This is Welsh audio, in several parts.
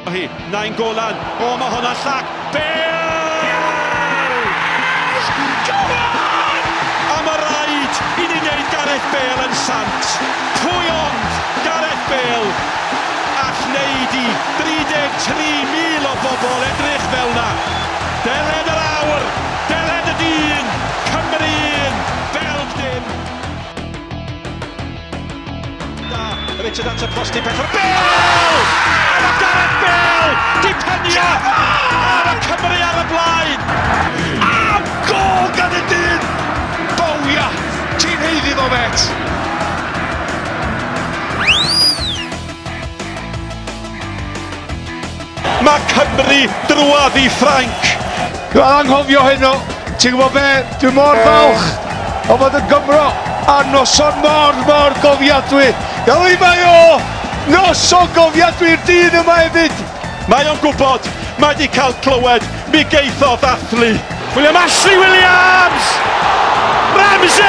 Hi, Nainggolan. O, mae hwnna'n llac. Bale! Come on! A mae rhaid i ni wneud Gareth Bale yn sant. Pwy ond Gareth Bale all wneud i 33,000 o bobl edrych fel na. Deled yr awr, deled y dyn, Cymru 1, Belg dim. Da, Richard at y posti pell. Bale! A mae Gareth Bale di penio! A mae Cymru ar y blaen! A gol gan y dyn! Bowia! Ti'n haeddu fo, met! Mae Cymru drwadd i Ffrainc! Dwi'n anghofio heno, ti'n gwybod be? Dwi'n mor falch o fod yn Gymro a noson mor, mor gofiadwy. Eli mae o! Noson gofiadwy'r dyn yma hefyd! Mae o'n gwybod, mae di cael clywed, mi geith o ddathlu. William Ashley Williams! Ramsey!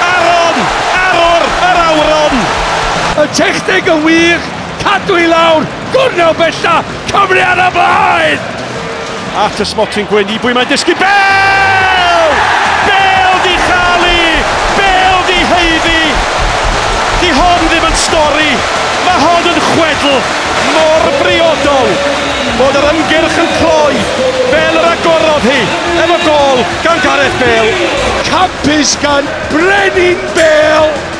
Aaron! Arwr! Yr awron! Y techneg yn wych, cadw i lawr, gwrnel bella, Cymru ar y blaen! At y smotyn gwyn, i bwy mae'n disgyn, Bale! Bale di chalu! Bale di haeddu! Di hon ddim yn stori, mae hon yn chwedl mor briodol bod yr ymgyrch yn cloi fel yr agorodd hi efo gol gan Gareth Bale. Campus gan Brenin Bale!